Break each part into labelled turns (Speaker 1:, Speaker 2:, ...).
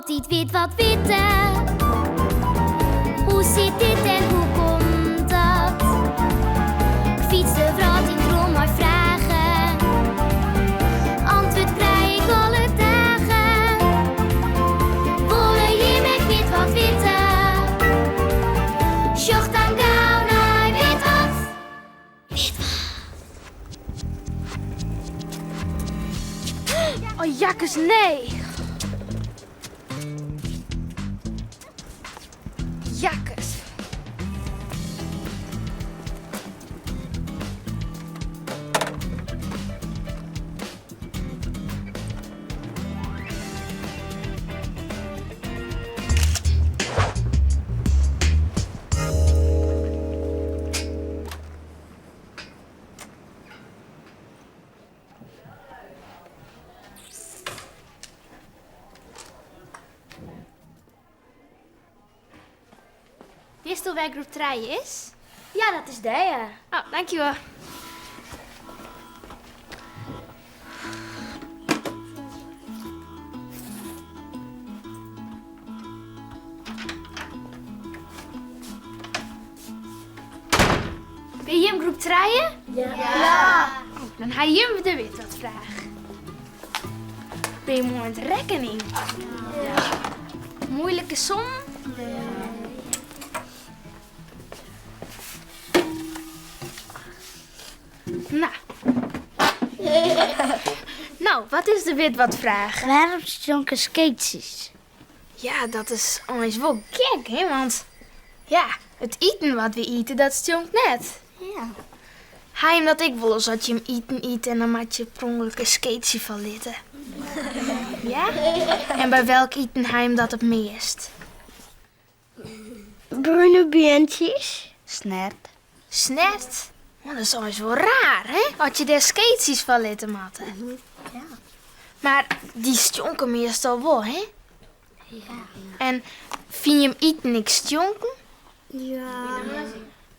Speaker 1: altyd wit wat witte. Hoe sit dit en hoe komt dat? Ik fyts de wrâld yn rûn mei fragen. Antwurd krij ik alle dagen. Wolle jim ek wit wat witte? Sjoch dan gau nei Wit wat! Wit wat!
Speaker 2: Oh, jakkes, nee! Jakkes. Witsto wêr groep trije is?
Speaker 3: Ja, dat is dêr, ja.
Speaker 2: Oh, dankjewol. Binne jim groep trije?
Speaker 3: Ja.
Speaker 2: Oh, dan ha jim de wit wat fraach. Binne je moai oan it rekkening?
Speaker 3: Ja.
Speaker 2: Moeilike sommen?
Speaker 3: Nee.
Speaker 2: No. No, wat is de wit wat fraach?
Speaker 3: Wêrom stjonke skeetsjes?
Speaker 2: Ja, dat is eins wol gek, hè? Want ja, it iten wat wy ite, dat stjonkt net.
Speaker 3: Ja.
Speaker 2: Ha jim dat ek wolris as jim iten ite en dan moat je per ûngelok in skeetsje fan litte? Ja? En by welk iten ha jim dat it meast?
Speaker 3: Brune beantsjes. Snert.
Speaker 2: Snert? Oh, dat is eins wol raar, hè? As je dêr skeetsjes fan litte moatte.
Speaker 3: Ja.
Speaker 2: Mar dy stjonke meastal wol, hè?
Speaker 3: Ja.
Speaker 2: En fine jim iten ek stjonken?
Speaker 3: Ja.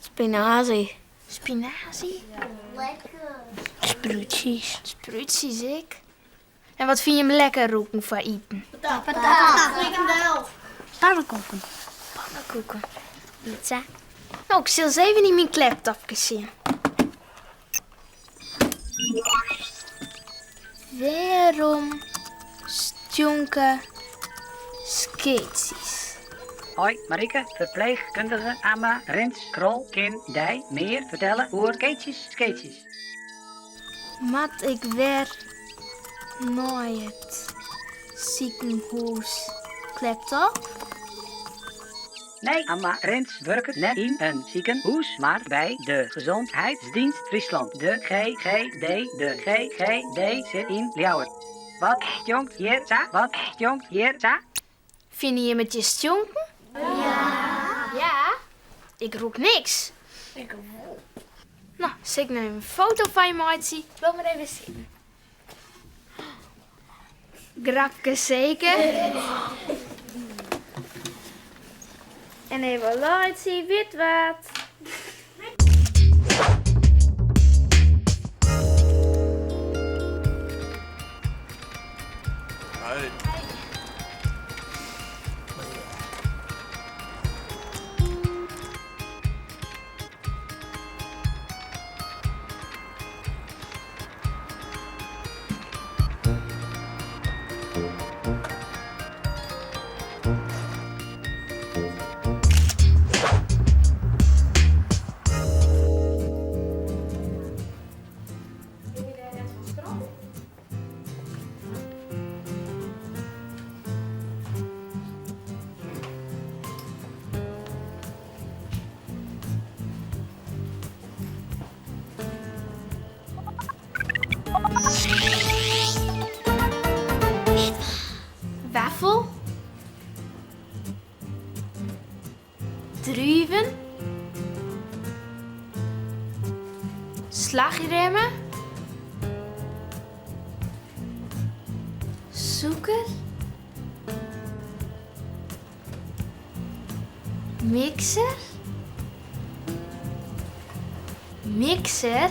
Speaker 3: Spinazie.
Speaker 2: Spinazie?
Speaker 3: Lekker. Sprútsjes.
Speaker 2: Sprútsjes ek. En wat fine jim lekker rûken foar iten?
Speaker 3: Patat. Frikandel. Pannenkoeken.
Speaker 2: Pannenkoeken.
Speaker 3: Pizza.
Speaker 2: No, ik sil ris even yn myn kleptopke sjen. Wêrom stjonke skeetsjes?
Speaker 4: Hoi, Marieke, ferpleechkundige Amma Rens Krol kin dy mear fertelle oer keetsjes, skeetsjes.
Speaker 2: Moat ik wer nei it sikehûs? Kleptop?
Speaker 4: Nee, Amma Rens wurket net yn in sikehûs, mar by de Gezondheidsdienst Friesland, de GGD. De GGD sit yn Ljouwert. Wat stjonkt hjir sa? Wat stjonkt hjir sa?
Speaker 2: Fine jim it hjir stjonken? Ja. Ja? Ik rûk niks.
Speaker 3: Ik wol.
Speaker 2: No, sil ik no even in foto fan je meitsje? Bliuw mar even sitten. Grapke seker. En evaluatie, wit wat. Wafel. Druven. Slachrjemme. Sûker. Mikser. Mikser.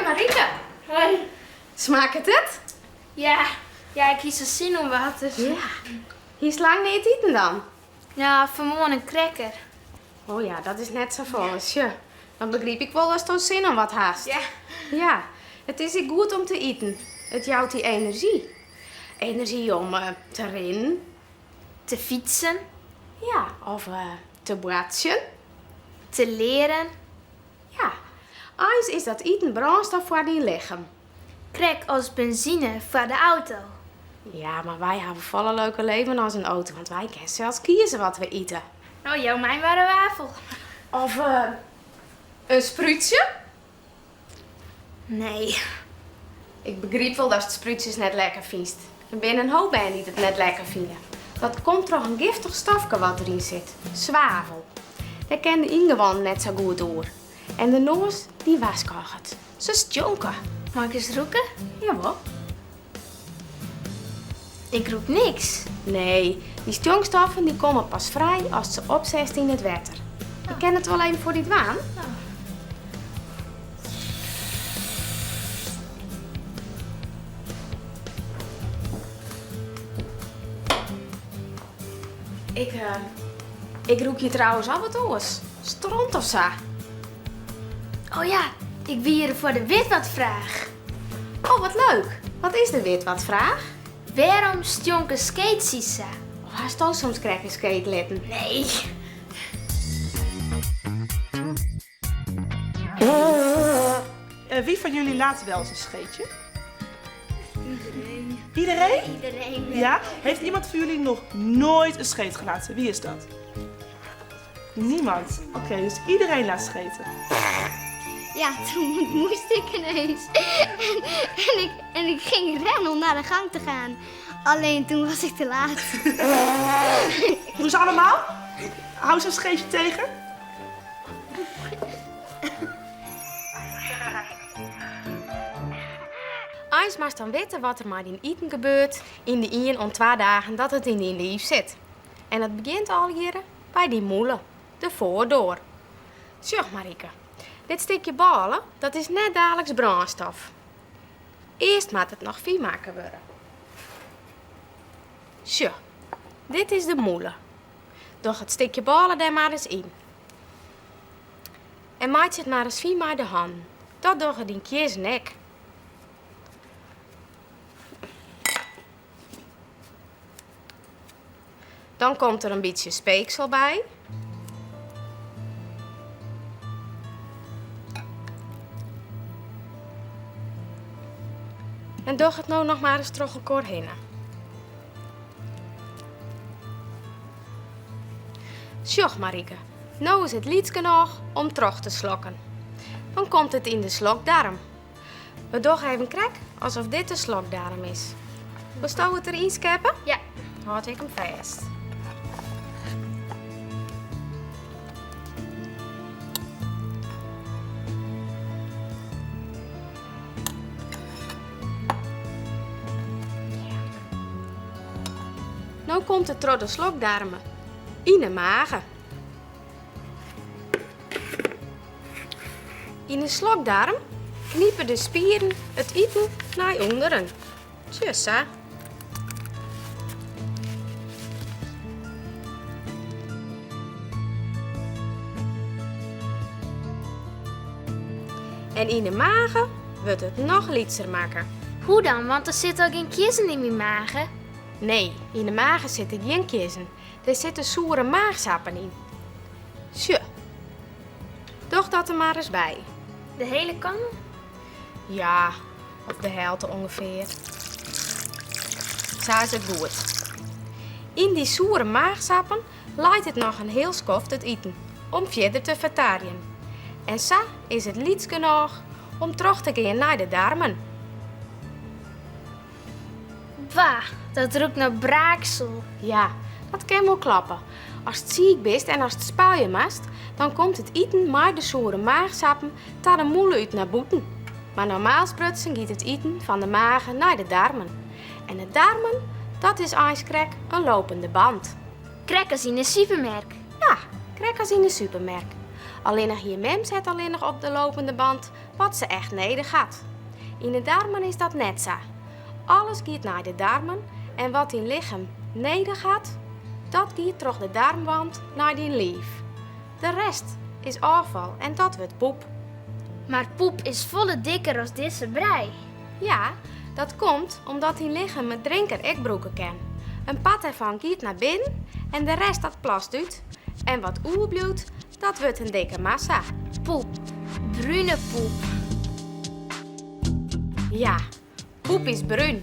Speaker 5: Marike.
Speaker 2: Hoi.
Speaker 5: Smakket it?
Speaker 2: Ja, ja, ik hie sa'n sin oan wat, dus.
Speaker 5: Ja. Hiest lang neat iten dan?
Speaker 2: Ja, fanmoarn in cracker.
Speaker 5: Oh ja, dat is net safolle. Sjoch, dan begryp ik wol datsto sin oan wat hast.
Speaker 2: Ja.
Speaker 5: Ja, it is ek goed om te iten. It jout dy enerzjy. Enerzjy om te rinnen.
Speaker 2: Te fytsen.
Speaker 5: Ja, of te boartsjen.
Speaker 2: Te learen.
Speaker 5: Ja, eins is dat iten brânstof foar dyn lichem.
Speaker 2: Krekt as benzine foar de auto.
Speaker 5: Ja, mar wy hawwe folle leuker leven as in auto, want wy kinne sels kieze wat we ite.
Speaker 2: No, jou my mar in wafel.
Speaker 5: Of in sprútsje?
Speaker 2: Nee.
Speaker 5: Ik begryp wol datst sprútsjes net lekker fynst. Der binne in hoop bern dy't it net lekker fine. Dat komt troch in giftich stofke wat deryn sit, swavel. Dêr kin de yngewannen net sa goed oer. En de noas, dy warskôget. Se stjonke.
Speaker 2: Mei ik ris rûke?
Speaker 5: Jawol.
Speaker 2: Ik rûk niks.
Speaker 5: Nee, dy stjonkstoffen dy komme pas frij ast se opsetst yn it wetter. Ik kin it wol even foar dy dwaan. Ik, ik rûk hjir trouwens al wat oars. Stront of sa.
Speaker 2: Oh ja, ik wie hjir foar de witwatfraach.
Speaker 5: Oh, wat leuk. Wat is de witwatfraach?
Speaker 2: Wêrom stjonke skeetsjes sa?
Speaker 5: Of hasto soms krekt in skeet litten?
Speaker 2: Nee.
Speaker 6: Wie van jullie laat wel eens een scheetje? Iedereen. Iedereen?
Speaker 1: Iedereen.
Speaker 6: Ja? Heeft iemand van jullie nog nooit een scheet gelaten? Wie is dat? Niemand. Oké, dus iedereen laat scheten.
Speaker 1: Ja, toen moest ik ineens. En ik ging rennen om naar de gang te gaan. Alleen toen was ik te laat.
Speaker 6: Doen ze allemaal? Hou zo'n scheetje tegen.
Speaker 5: Eins moatst dan witte wat der mei dyn iten gebeurt yn de ien oant twa dagen dat it yn dyn liif sit. En dat begjint allegearre by dyn mûle, de foardoar. Sjoch, Marike, dit stikje bôle, dat is net daliks brânstof. Earst moat it noch fyn makke wurde. Sjoch, dit is de mûle. Doch it stikje bôle dêr mar ris yn. En meitsje it mar ris fyn mei de hannen. Dat dogge dyn kjizzen ek. Dan komt der in bytsje speeksel by. En doch it no noch mar ris troch elkoar hinne. Sjoch, Marike, no is it lyts genôch om troch te slokken. Dan komt it yn de slokdarm. We dogge even krekt asof dit de slokdarm is. Wolsto it deryn skeppe?
Speaker 2: Ja.
Speaker 5: Hâld ik him fêst. No komt it troch de slokdarmen yn 'e mage. Yn 'e slokdarm knipe de spieren it iten nei ûnderen. Sjoch sa. En yn 'e mage wurdt it noch lytser makke.
Speaker 2: Hoe dan, want der sitte al gjin kjizzen yn myn mage?
Speaker 5: Nee, yn 'e mage sitte gjin kjizzen. Dêr sitte soere maachsappen yn. Sjoch, doch dat der mar ris by.
Speaker 2: De hele kan?
Speaker 5: Ja, of de helte ûngefear. Sa is it goed. Yn dy soere maachsappen leit it noch in hiel skoft it iten om fierder te fertarjen. En sa is it lyts genôch om troch te gean nei de darmen.
Speaker 2: Bah, dat rûkt nei braaksel.
Speaker 5: Ja, dat kin wol klappe. Ast siik bist en ast spuie moatst, dan komt it iten mei de soere maachsappen ta de mûle út nei bûten. Mar normaal sprutsen giet it iten fan de mage nei de darmen. En de darmen, dat is eins krekt in lopende band.
Speaker 2: Krekt as yn de supermerk.
Speaker 5: Ja, krekt as yn de supermerk. Allinnich jin mem set allinnich op de lopende band wat se echt nedich hat. Yn de darmen is dat net sa. Alles giet nei de darmen en wat dyn lichem nedich hat, dat giet troch de darmwand nei dyn liif. De rest is ôffal en dat wurdt poep.
Speaker 2: Mar poep is folle dikker as dizze brij.
Speaker 5: Ja, dat komt omdat dyn lichem it drinken ek brûke kin. In part dêrfan giet nei binnen en de rest dat plast út. En wat oerbliuwt, dat wurdt in dikke massa.
Speaker 2: Poep. Brune poep.
Speaker 5: Ja, poep is brún.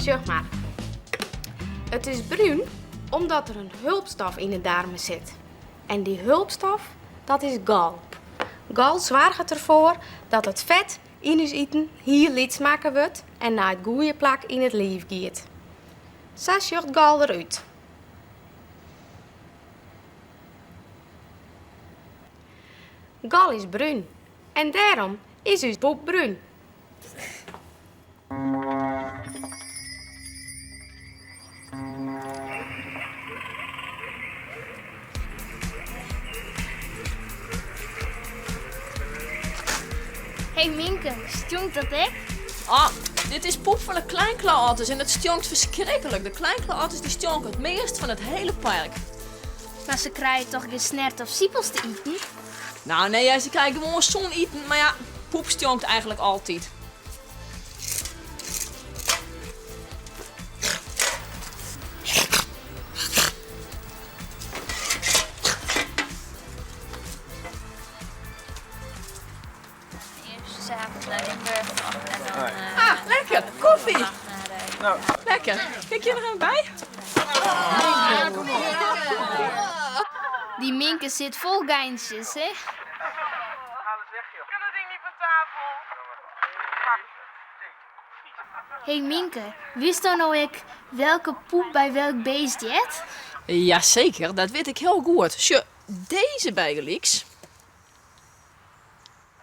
Speaker 5: Sjoch mar. It is brún omdat der in hulpstof yn 'e darmen sit. En dy hulpstof, dat is gal. Gal soarget derfoar dat it fet yn ús iten hiel lyts makke wurdt en nei it goede plak yn it liif giet. Sa sjocht gal derút. Gal is brún en dêrom is ús poep brún.
Speaker 2: Hey Minke, stjonkt dat ek?
Speaker 7: Ah, dit is poep fan de kleinklauwotters en dat stjonkt ferskriklik. De kleinklauwotters dy stjonke it meast fan it hele park.
Speaker 2: Mar se krije toch gjin snert of sipels te iten?
Speaker 7: Nou nee, ja, se krije gewoan sûn iten, mar ja, poep stjonkt eigentlik altyd. Ah, lekker. Koffie. Lekker. Kijk je er nog even bij?
Speaker 2: Dy Minke sit fol geintsjes, hè? Hey Minke, witsto no ek welke poep by welk beest heart?
Speaker 7: Jaseker, dat wit ik hiel goed. Sjoch, dizze bygelyks.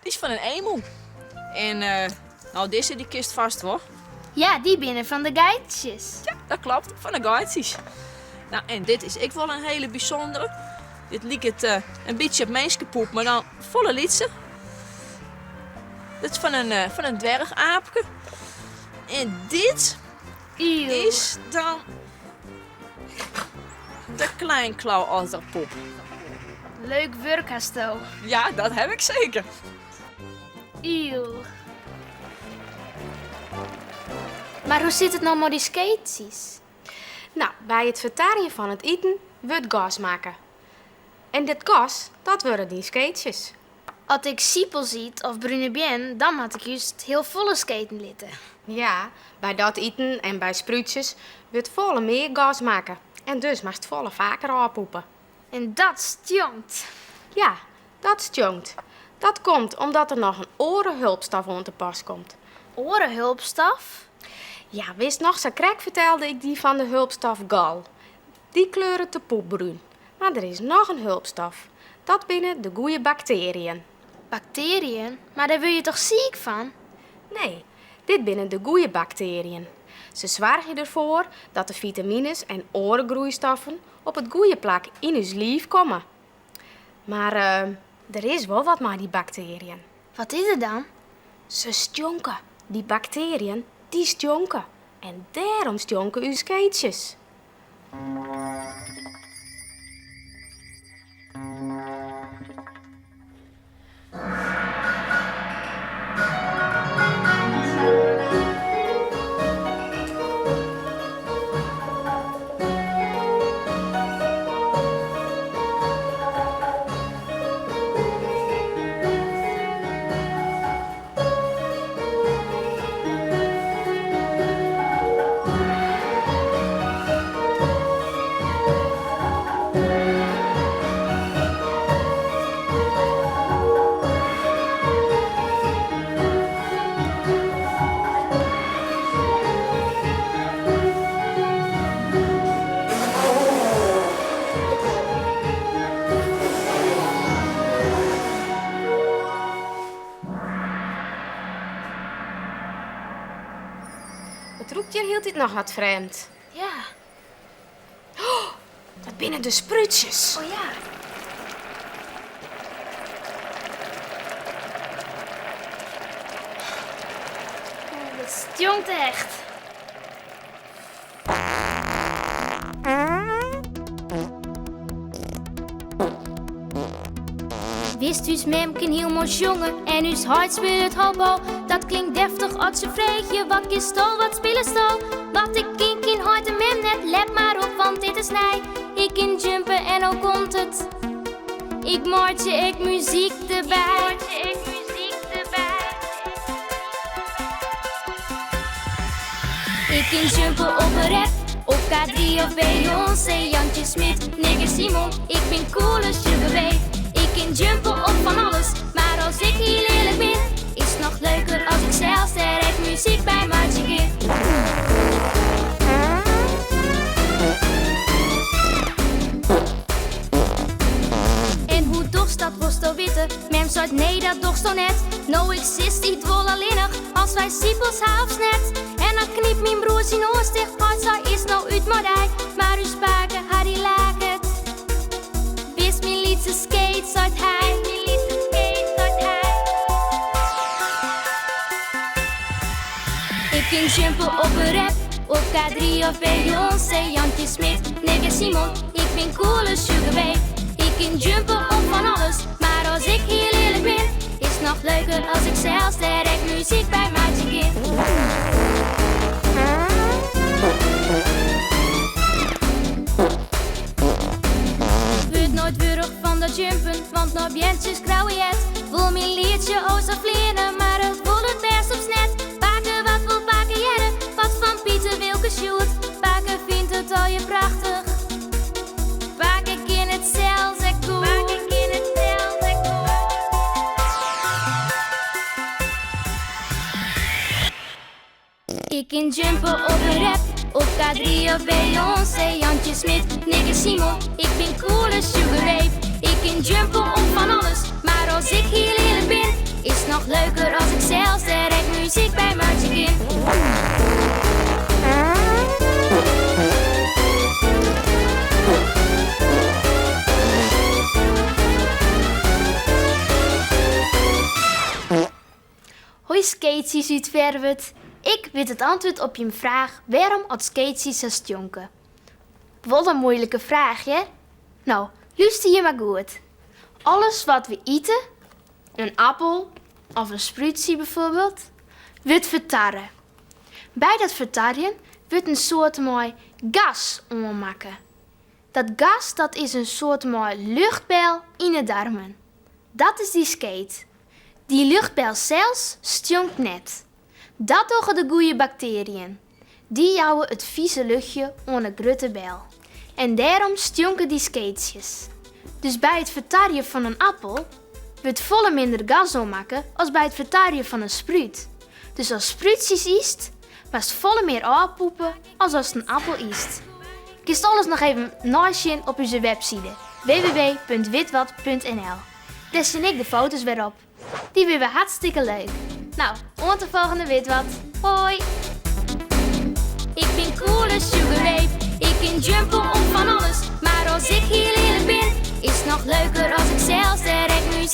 Speaker 7: Dy is fan in emoe. En no dizze dy kinst fast wol.
Speaker 2: Ja, dy binne fan de geitsjes.
Speaker 7: Ja, dat klopt, fan de geitsjes. Nou, en dit is ek wol in hele bysûndere. Dit liket in bytsje op minskepoep, mar dan folle lytser. Dit is fan in, fan in dwerchaapke. En dit is dan de kleinklauwotterpoep.
Speaker 2: Leuk wurk hasto.
Speaker 7: Ja, dat haw ik seker.
Speaker 2: Ieuw. Mar hoe sit it no mei dy skeetsjes?
Speaker 5: No, by it fertarjen fan it iten wurdt gas makke. En dat gas, dat wurde dyn skeetsjes.
Speaker 2: As ik sipels yt of brune beannen, dan moat ik júst hiel folle sketen litte.
Speaker 5: Ja, by dat iten en by sprútsjes wurdt folle mear gas makke en dus moatst folle faker ôfpoepe.
Speaker 2: En dat stjonkt.
Speaker 5: Ja, dat stjonkt. Dat komt omdat der noch in oare hulpstof oan te pas komt.
Speaker 2: Oare hulpstof?
Speaker 5: Ja, witst noch, sakrekt fertelde ik dy fan de hulpstof gal. Dy kleuret de poep brún. Mar der is noch in hulpstof. Dat binne de goede baktearjen.
Speaker 2: Baktearjen? Mar dêr wurde je toch siik fan?
Speaker 5: Nee, dit binne de goede baktearjen. Se soargje derfoar dat de fitamines en oare groeistoffen op it goede plak yn ús liif komme. Mar der is wol wat mei dy baktearjen.
Speaker 2: Wat is der dan?
Speaker 5: Se stjonke. Dy baktearjen, dy stjonke. En dêrom stjonke ús skeetsjes. It rûkt hjir hieltyd noch wat frjemd.
Speaker 2: Ja.
Speaker 5: Oh, dat binne de sprútsjes.
Speaker 2: Oh ja. It stjonkt echt. Wist ús mem kin hiel moai sjonge en ús heit spilet hobo. Dat klinkt deftich as se freegje, wat kinsto, wat spilesto? Wat ik kin, kin heit en mem net, let mar op, want dit is nij. Ik kin jumpe en no komt it. Ik meitsje ek muzyk derby. Ik kin jumpe op in rap, op K3 of Beyoncé, Jantje Smit, Nigger Simon. Ik bin cool as Sugar Babe. Ik kin jumpe op fan alles, mar as ik hiel earlik bin, is it noch leuker as ik sels der ek muzyk by meitsje kin. En hoe dochst dat, wolsto witte? Mem seit nee, dat dochsto net. No, ik sis it wol allinnich as wy sipels ha of snert. En dan knypt myn broer syn oars ticht, heit sei is no út mei dy. Mar ús pake Harry laket. Bist myn lytse skeet, seit hy. Ik kin jumpe op in rap, op K3 of Beyoncé, Jantje Smit, Nigger Simon. Ik bin cool as Sugar Babe. Ik kin jumpe op fan alles, mar as ik hiel earlik bin, is it noch leuker as ik sels der ek muzyk by meitsje kin. Wurd noait wurch fan dat jumpen, want nei beantsjes krauwe heart. Wol myn lietsje o sa fleane, mar it wol it bêst op snet. Pake, wat wol pake hearre? Wat fan Piter Wilke Sjoerd? Pake fynt it allegear prachtich. Pake kin it sels ek goed. Pake kin it sels ek goed. Ik kin jumpe op in rap, op K3 of Beyoncé, Jantje Smit, Nigger Simon. Ik bin cool as Sugar Babe. Ik kin jumpe op fan alles, mar as ik hiel earlik bin, is it noch leuker as ik sels der ek muzyk by meitsje kin. Hoi skeetsjes út Ferwert. Ik wit it antwurd op jim fraach wêrom at skeetsjes sa stjonke. Wol in moeilike fraach, hear. No, lústerje mar goed. Alles wat we ite, in appel of in sprútsje byfoarbyld, wurdt fertarre. By dat fertarjen wurdt in soarte mei gas oanmakke. Dat gas dat is in soarte mei luchtbel yn 'e darmen. Dat is dy skeet. Dy luchtbel sels stjonkt net. Dat dogge de goeie baktearjen. Dy jouwe it fize luchtje oan 'e grutte bel. En dêrom stjonke dy skeetsjes. Dus by it fertarjen fan in appel wurdt folle minder gas oanmakke as by it fertarjen fan in sprút. Dus ast sprútsjes ytst, moatst folle mear ôfpoepe as ast in appel ytst. Kinst alles noch even neisjen op ús webside www.witwat.nl. Dêr stean ek de foto's wer op. Dy binne wer hartstikke leuk. No, oant de folgjende Witwat. Hoi! Ik bin cool as Sugar Babe. Ik kin jumpe om fan alles. Mar as ik hiel earlik bin, is it noch leuker as ik sels der ek muzyk.